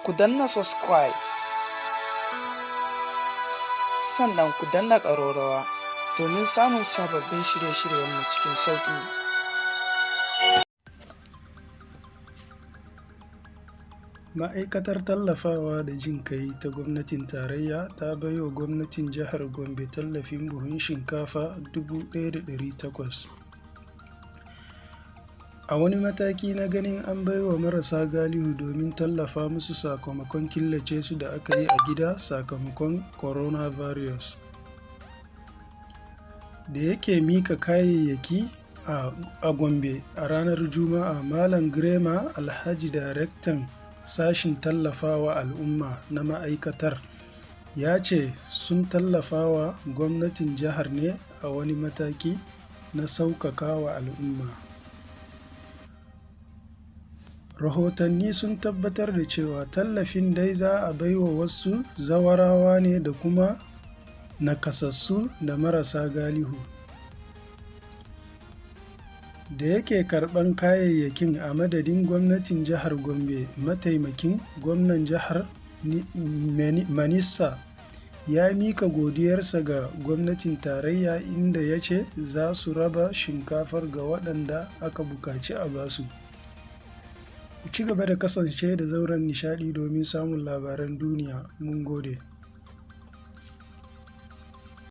Ku danna subscribe, sannan ku danna ƙararrawa domin samun sababbin shirye-shiryenmu cikin sauƙi. Ma'aikatar Tallafawa da Jin Kai ta Gwamnatin Tarayya ta baiwa Gwamnatin Jihar Gombe tallafin buhun shinkafa 1,800. A wani mataki na ganin an baiwa marasa galihu domin tallafa musu sakamakon killace su da aka yi a gida sakamakon coronavirus. Da yake mika kayayyaki a Gombe a ranar Juma'a, Malam Grema Alhaji, Daraktan Sashen Tallafawa Al'umma na ma'aikatar, ya ce sun tallafawa gwamnatin jihar ne a wani mataki na sauƙaƙawa al'umma. Rahotanni sun tabbatar da cewa tallafin dai za a baiwa wasu zawarawa ne da kuma nakasassu da marasa galihu. Da yake karɓan kayayyakin a madadin gwamnatin jihar Gombe, mataimakin gwamnan jihar Manisa ya mika godiyarsa ga gwamnatin tarayya, inda ya ce za su raba shinkafar ga waɗanda aka buƙaci a basu. Ku ci gaba da kasance da Zauren Nishaɗi domin samun labaran duniya. Mun gode.